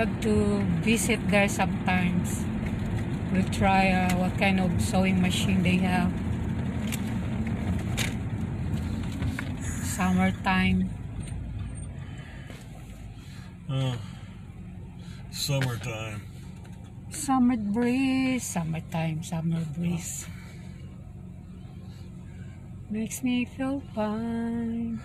Have to visit there sometimes. We'll try what kind of sewing machine they have. Summertime. Summertime. Summer breeze. Summertime. Summer breeze. Makes me feel fine.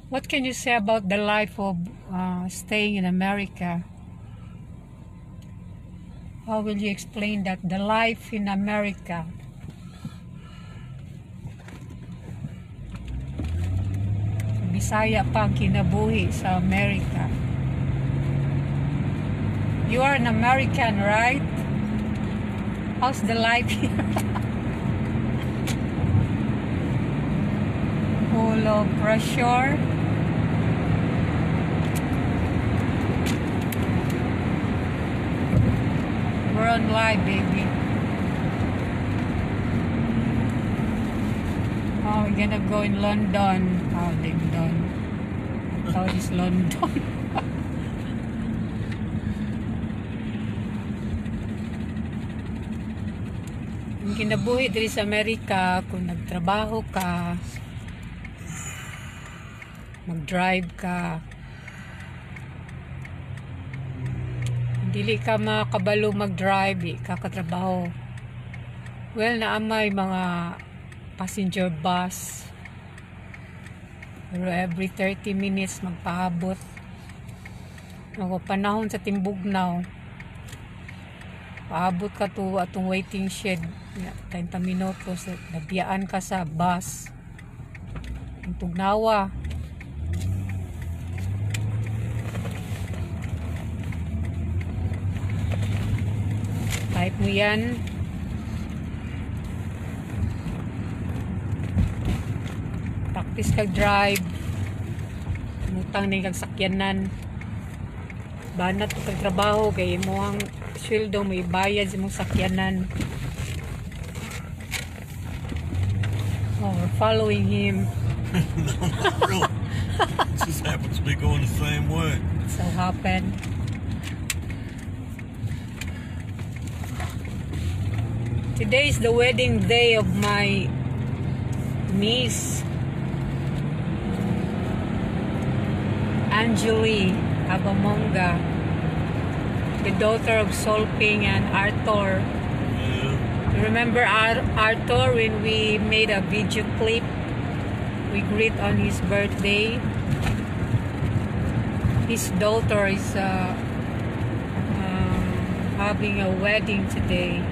What can you say about the life of staying in America? How will you explain that? The life in America. Bisaya pa ang kinabuhi sa America. You are an American, right? How's the life here? Full of pressure. We're on live, baby. Oh, we're gonna go in London. Oh, London. I thought it's London. Ang kinabuhi diri sa Amerika, kung nagtrabaho ka, mag-drive ka, dili ka makabalo mag-drive, di ka katrabaho. Well, naamay mga passenger bus. Pero every 30 minutes magpaabot. Ako, panahon sa timbugnaw, paabot ka to atong waiting shed, 30 minutos, nabiyaan ka sa bus. Ang tugnawa. Type mo yan. Practice kag drive. Mutang ni kag sakyanan. Banat kag trabaho kay imong sweldo may bayad sa imong sakyanan. Oh, we're following him. No, not really. It just happens to be going the same way. So happened. Today is the wedding day of my niece, Angeli Abamonga, the daughter of Solping and Arthur. Yeah. You remember Arthur when we made a video clip? We greet on his birthday. His daughter is having a wedding today.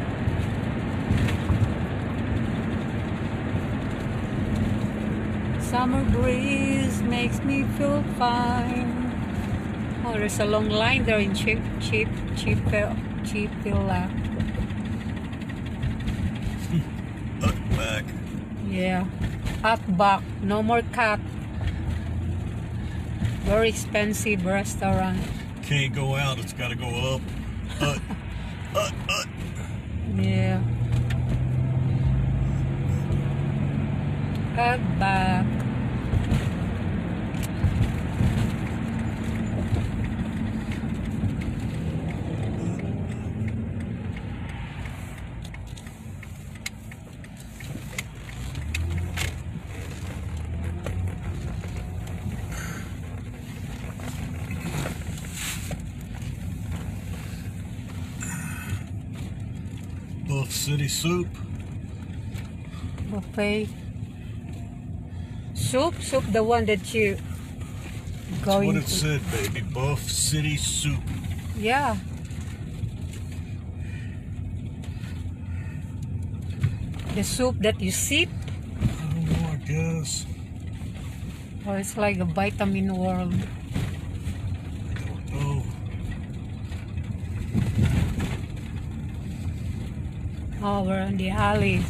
Summer breeze makes me feel fine. Oh, there's a long line there in Chick-fil-A. Up back. Yeah, up back. No more cat. Very expensive restaurant. Can't go out. It's got to go up, up, up, up. Yeah. Up back. Buff City Soup. Buffet. Soup, soup, the one that you That's going what it to. said, baby. Buff City Soup. Yeah. The soup that you sip, I don't know, I guess. Or it's like a vitamin world. I don't know. Oh, we're on the alleys.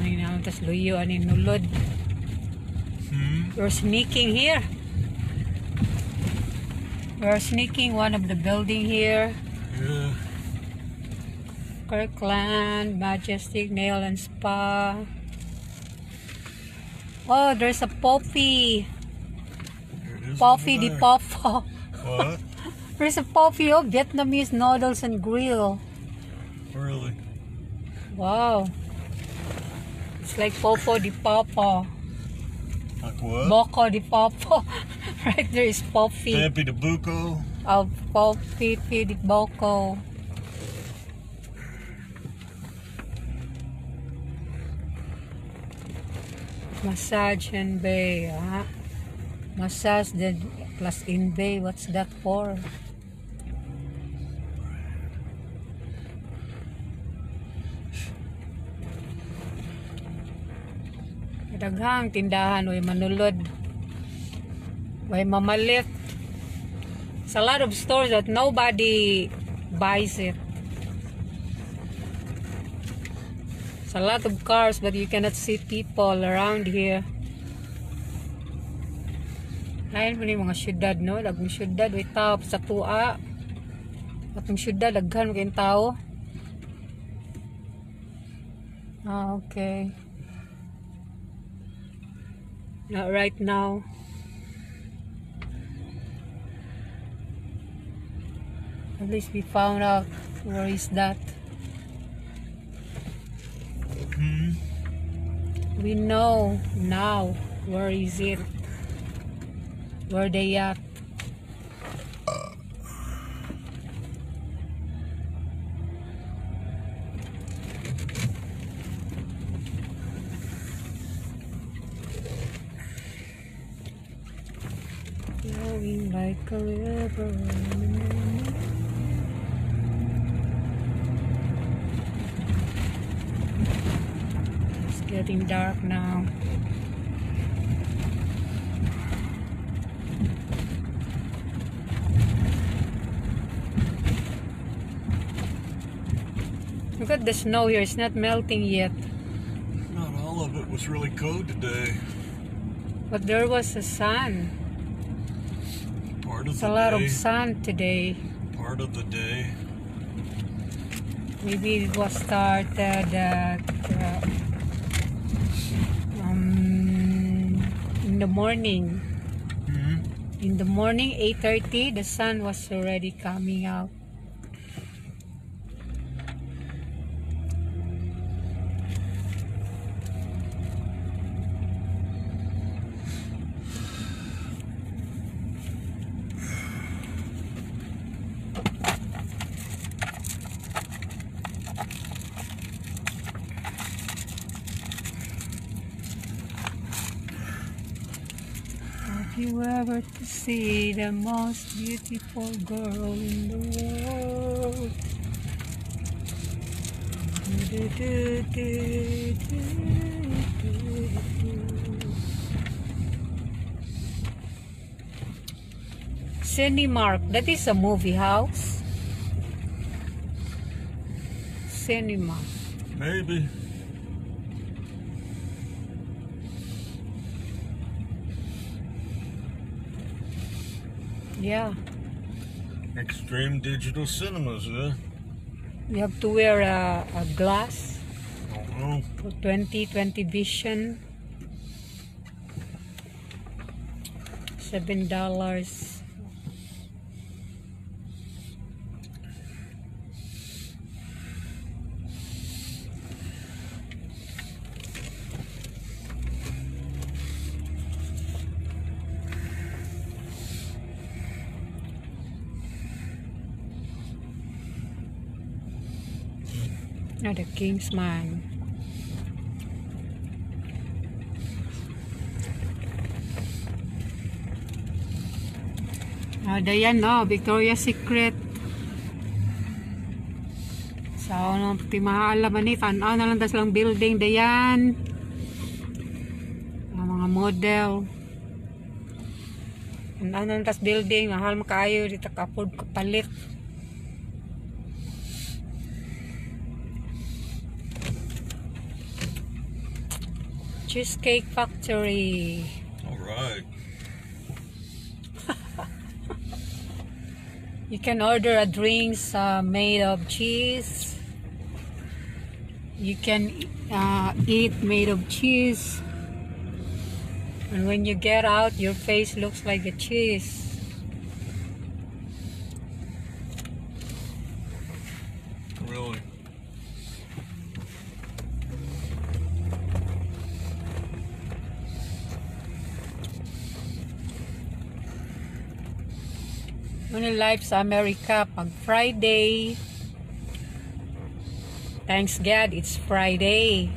Ay, naman, tas luyo, ani nulod. We're sneaking here. We're sneaking one of the building here. Yeah. Kirkland, Majestic Nail and Spa. Oh, there's a Poppy. There it is Poppy over di there. Popo. What? There's a Poppy, oh, Vietnamese noodles and grill. Really? Wow. It's like Popo di Popo. Like what? Boko di Popo. Right there is Poppy. Pappy de Buco. Oh, Poppy di Boko. Massage and bay. Huh? Massage then plus in bay. What's that for? Daghang tindahan, way manulod. Way mamalit. It's a lot of stores that nobody buys it. It's a lot of cars, but you cannot see people around here. Ayun po ni mga syudad, no? Dagong syudad, way tao sa tua. Atong syudad, daghan kayong tao. Ah, okay. Not right now. At least we found out where is that. We know now where is it. Where they at. Flowing like a river. It's getting dark now. Look at the snow here, it's not melting yet. Not all of it was really cold today. But there was a sun. Part of It's the a lot day. Of sun today. Part of the day. Maybe it was started at in the morning. In the morning, 8:30, the sun was already coming out. If you ever to see the most beautiful girl in the world. Do, do, do, do, do, do. Cinemark, that is a movie house. Cinema. Maybe. Yeah. Extreme Digital Cinemas, huh? You have to wear a glass. Don't know. For 20/20 vision. $7. No, the Kingsman. Oh, dayan no, Victoria's Secret. So, ano, timahala man ni, tanaw na lang tas lang building, dayan. Ang mga model. Tanaw na lang tas building, mahal makaayo, dito ka afford kapalit. Cheesecake Factory. All right. You can order a drinks made of cheese. You can eat made of cheese. And when you get out, your face looks like a cheese. Really? Muna life sa America pag Friday. Thanks God, it's Friday.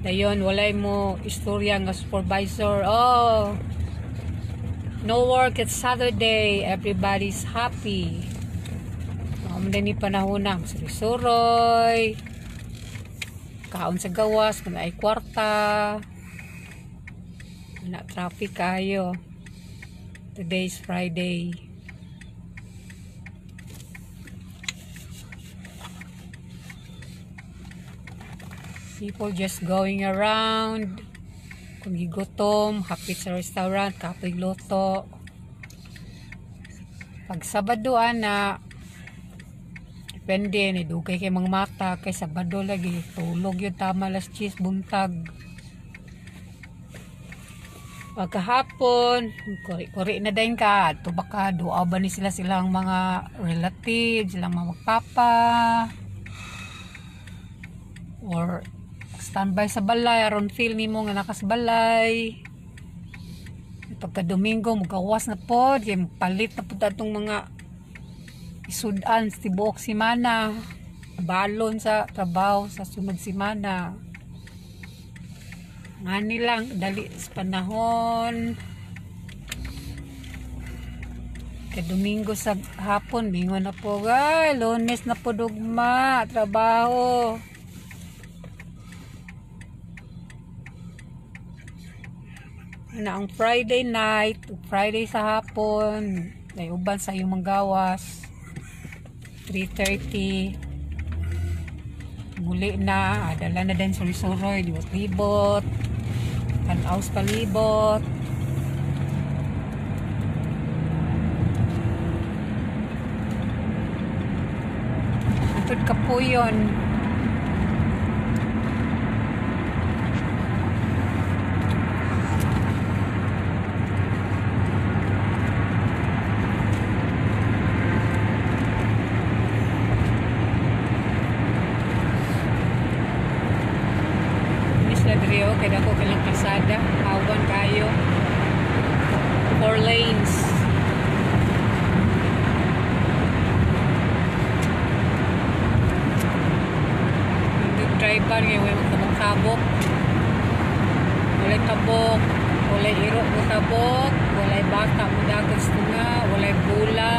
Dayon, walay mo istorya nga supervisor. Oh, no work, it's Saturday. Everybody's happy. Mao man ni panahon na suroy. Kaon sa gawas kung ay kwarta. Wala traffic kayo. Today's Friday. People just going around. Kung gigutom, hapit sa restaurant, kapoy luto. Pag Sabado ana, depende ni dugay kay mga mata kay Sabado lagi tulog yun tama alas 10 buntag. Pagkahapon, kuri-kuri na din ka. Ato baka duaw ba ni sila silang mga relatives, silang mga magpapa. Or standby sa balay, aron feel nimo nga nakas balay. Pagka Domingo, mugawas na pod, kay palit na pod atong mga isudan sa tibuok semana. Balon sa trabaho sa sunod semana. Ngani lang, dali sa panahon. Kay Domingo sa hapon, mingon na po, ay, Lunes na po dugma, trabaho. Na ang Friday night, Friday sa hapon, ay uban sa iyong manggawas. 3:30. Muli na, dala na din suroy-suroy, libot-libot. Tanaw sa palibot. Antod ka po yun. Miss Ladrio, kaya ako kailang kalsada. Hawan kayo. 4 lanes. Yung driver ngayon, may magtabok-tabok. Walay tabok, walay iro mo tabok, walay bata mo dagan sa tunga, walay bula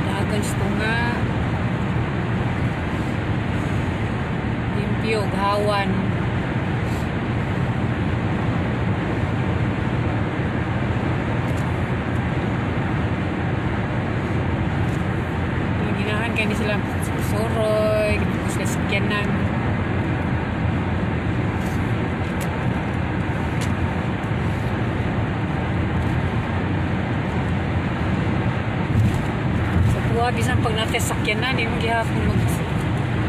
dagan sa tunga. Limpyo, hawan. Ginahan kaya ni sila suroy, sila sakyanan. Sa tuwa, bisan pag natin sakyanan, yung gihapon mag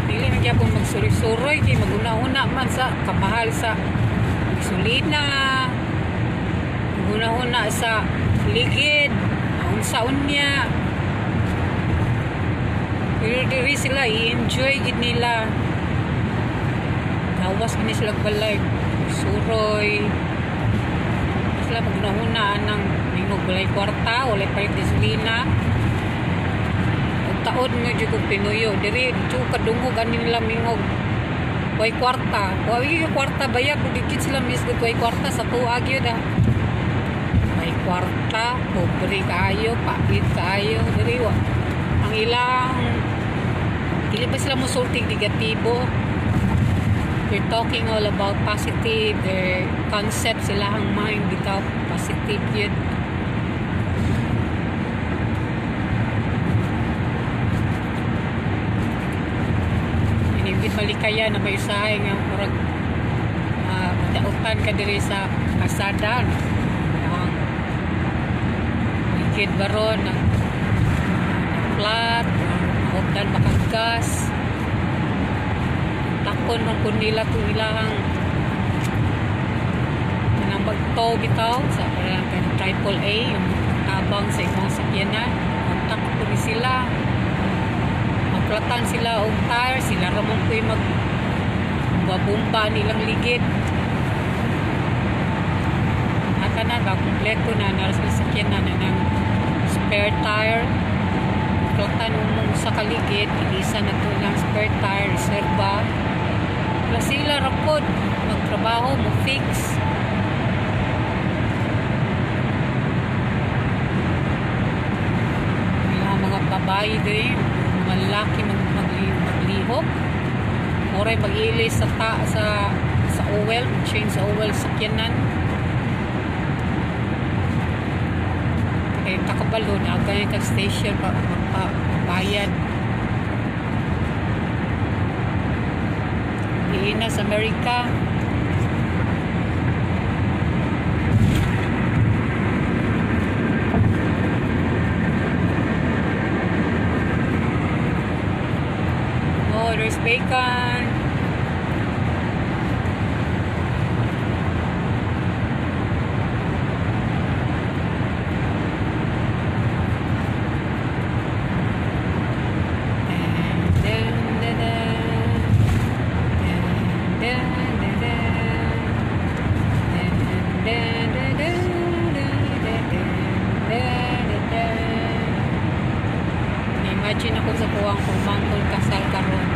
dili man gyapon magsuroy-suroy kay maguna-una man sa kamahal sa gasolina, maguna-una sa ligid, unsa unya. Pero diri sila i-enjoy gid nila. Gawas gid sila balay, suroy. Sila maguna-una anang ningog walay kwarta, walay palit gasolina. Ug Taod nga jud kog tinuyo diri jud kadungog ani nila mingog way kwarta. Wa gyud kwarta bayag ug gid sila misgot way kwarta sa tuag gyud ah. Way kwarta, pobre kaayo, pait kaayo diri wa. Ang ilang dili pa sila mosultig negatibo. They're talking all about positive, their concept sila ang mind bitaw positive yun. Inibit malikaya na may usahay nga murag dautan ka diri sa kasada. Ang ligid baron ng flat, maupdan makaggas. Takon man kun nila kung ilang kanang magtow bitaw sa parang triple A yung tabang sa imong sakyanan. Kontak ko ni sila, magplatan sila og tire, sila ra man kuy mag babumba nilang ligid. Tanan ba kompleto na nara sa sakyanan na ng spare tire. Platan mo sa kaligid, isa na to lang spare tire, reserva. Wala sila rapod, magtrabaho, mo fix. Mga mga babae din, mga lalaki maglihok. Oray mag-ilis sa sa oil, change sa oil sakyanan. Kaya takabalo na ganyan kag station pa magpabayad. Iina sa Amerika. Oh, there's bacon. Imagine ako sa kuwang pumangkol kasal karon.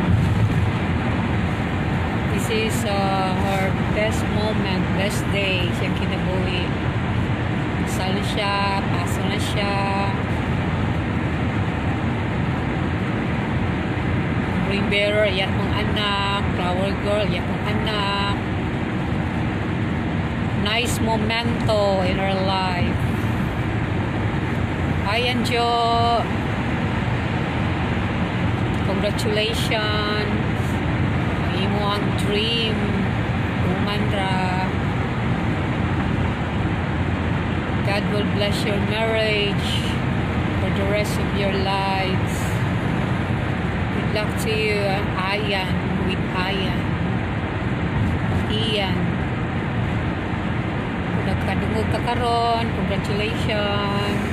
This is her best moment, best day siya kinabuhi. Kasal na siya, paso na siya. Ring bearer, iyak mong anak. Flower girl, iyak mong anak. Nice momento in her life. Hi, Anjo. Congratulations. Imo ang dream. Umandra. God will bless your marriage for the rest of your lives. Good luck to you, Ayan, with Ayan. Ian. Kung nagkadungog ka karon, congratulations.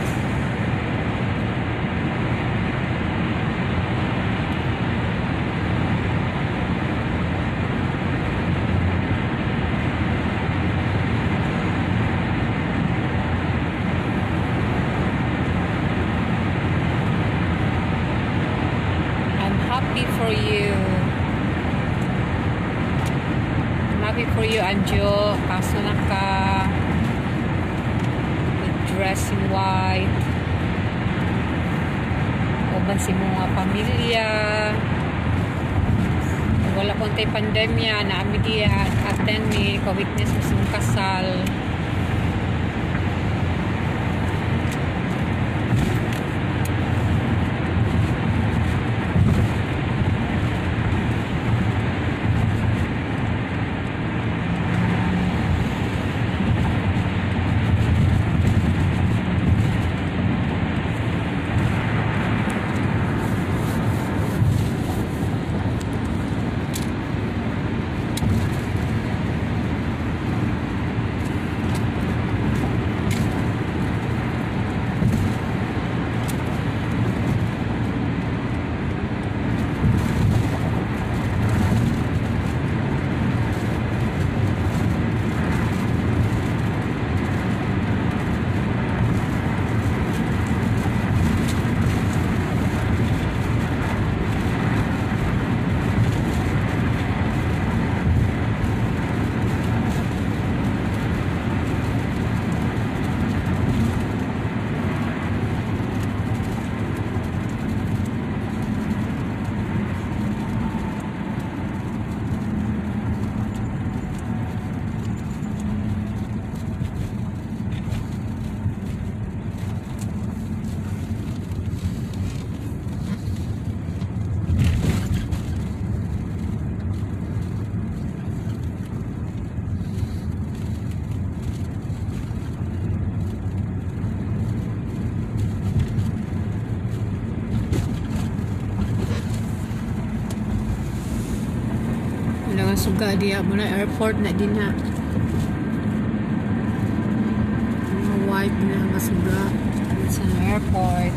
Happy for you. I'm happy for you, Anjo. Paso na ka. With dress in white. Uban si mga pamilya. Wala pong tay pandemya. Naami diya. Attend ni. Ka-witness mo sa mong kasal. Mga suga diya mo na airport na din na. Mga white na nga suga. It's an airport.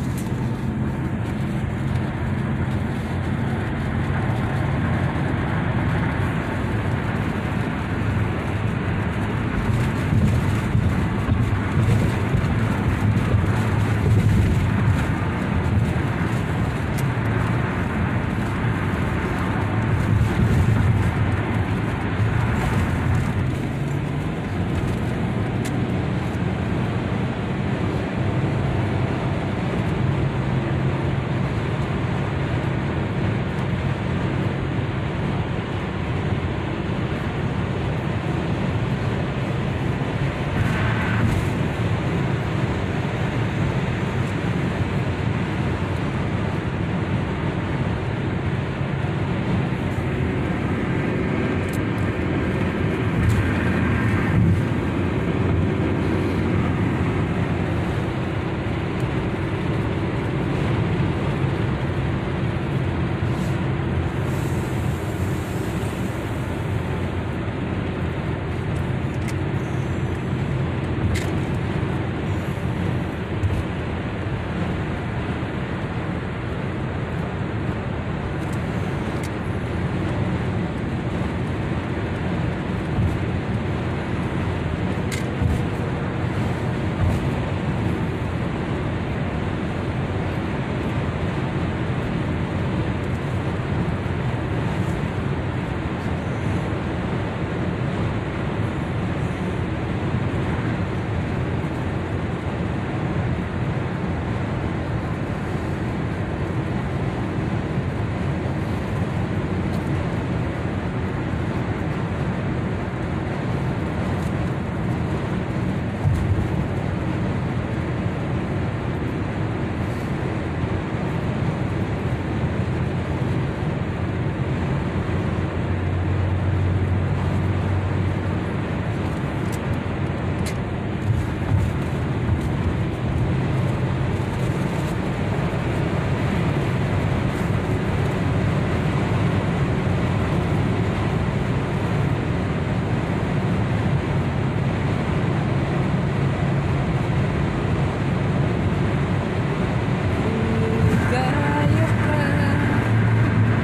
Gaya ka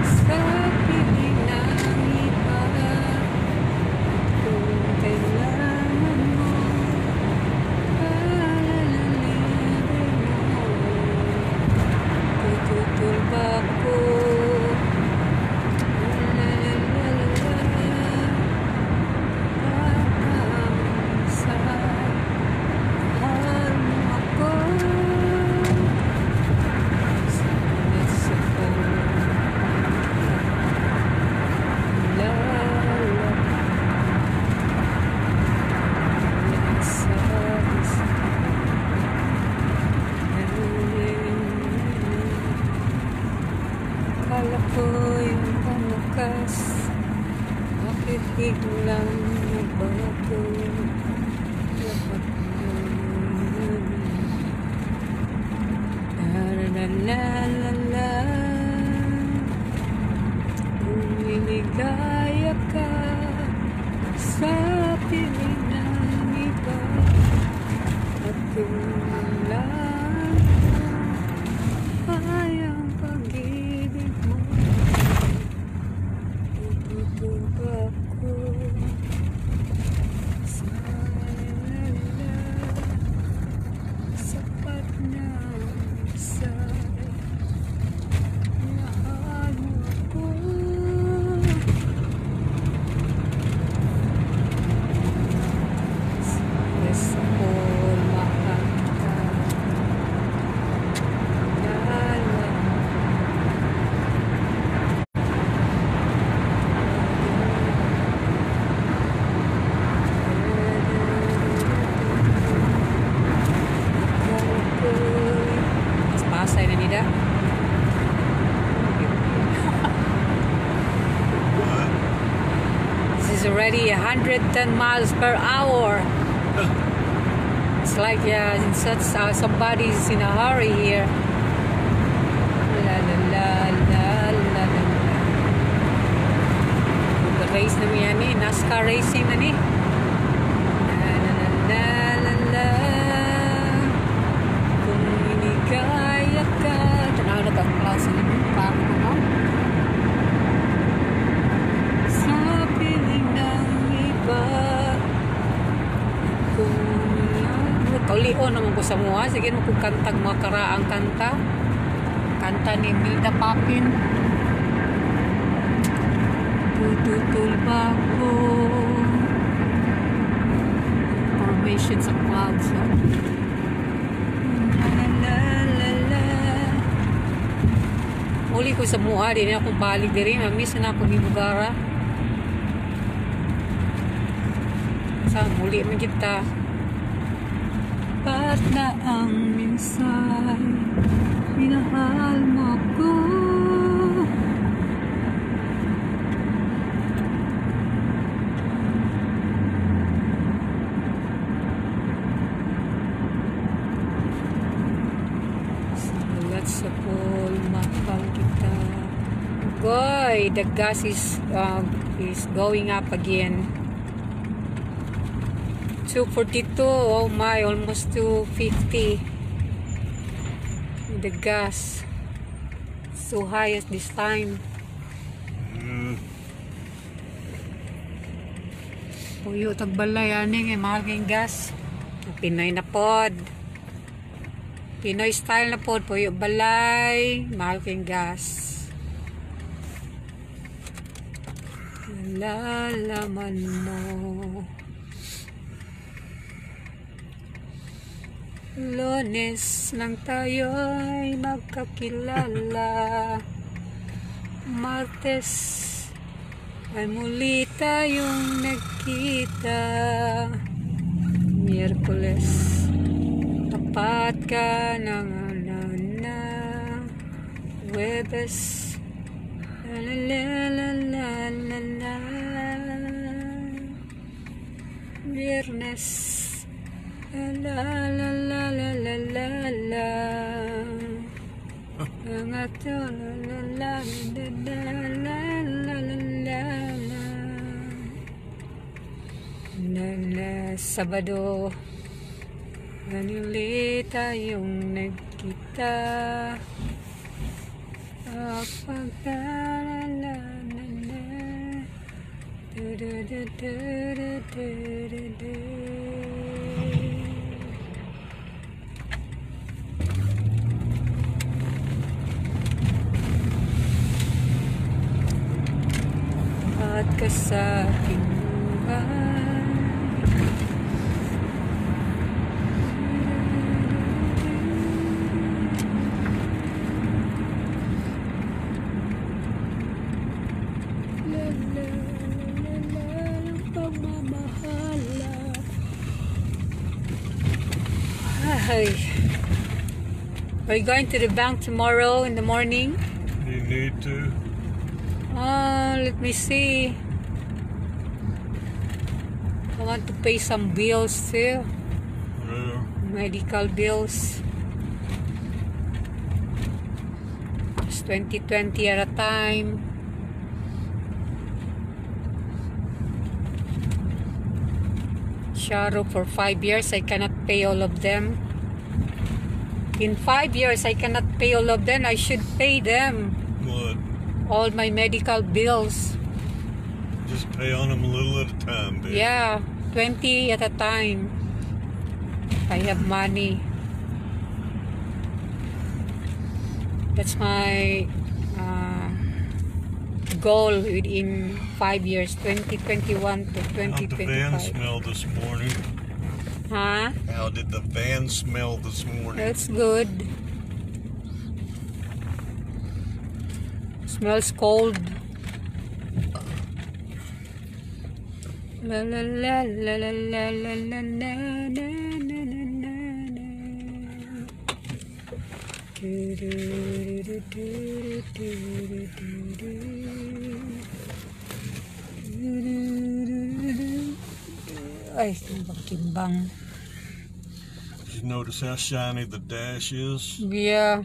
sa piling ng iba. Kung kailangan mo, paalalanin mo. Tututol ba ako? La la la la la. Sa mahal mo ako. Sa ko la la sa sa. Akala ko'y malakas. Bakit biglang nagbago? Dapat mo. La la la la la. Kung liligaya ka sa piling ng iba, at kung lang ay ang pag-ibig mo, tututol ba ako sa la sapat na sa mahal mo ako. Yes, ako mahal ka. La la. Mas Pasay na nila. What? This is already 110 miles per hour. It's like, yeah, in such somebody's in a hurry here. La la la la la la la. Race na mi ani, NASCAR racing na ni. La la la la la. Kung iligaya ka. Tanaw na ang clouds sa limong paro ko, no? Sa piling ng iba. Kung kaulion naman ko sa mua. Sige mo kung kantag mga karaang kanta. Kanta ni Milda Papin. Tututol ba ko? Formation sa clouds. Oh. La la la la. Uli ko sa mua, di na akong balik diri. Mamiss na ako gibugara. Sa muli man kita. Pat na ang minsan minahal mo ko. Sa sa pool, mahal kita. Goy, the gas is going up again. 242, oh my, almost 250. The gas so high at this time. Puyo tagbalay ani kay mahal kay gas. Pinoy na pod. Pinoy style na pod, puyo balay, mahal kay gas. Nalalaman mo. Lunes lang tayo'y magkakilala. Martes ay muli tayong nagkita. Miyerkules, tapat ka ng na. Huwebes, la la la la la la. Biyernes, la la la la la la la. Ang ato la la la la la la la la la. La la. Sabado, muli tayong nagkita. Kapag la la la la. Du du du du du du du. At ka sa aking buhay. La la la la la pagmamahala. Ay. Are you going to the bank tomorrow in the morning? You need to. Let me see. I want to pay some bills too. Yeah. Medical bills. It's 2020 at a time. Shadow for 5 years. I cannot pay all of them. In 5 years, I cannot pay all of them. I should pay them. What? All my medical bills. Just pay on them a little at a time, baby. Yeah, 20 at a time. I have money. That's my goal within 5 years, 2021 to How'd the van 2025. smell this morning? Huh? How did the van smell this morning? That's good. Smells cold. La la la la la la la la la na na na na na. Du du du du du du du du. Du du du du. Ay, timbang timbang. Did you notice how shiny the dash is? Yeah.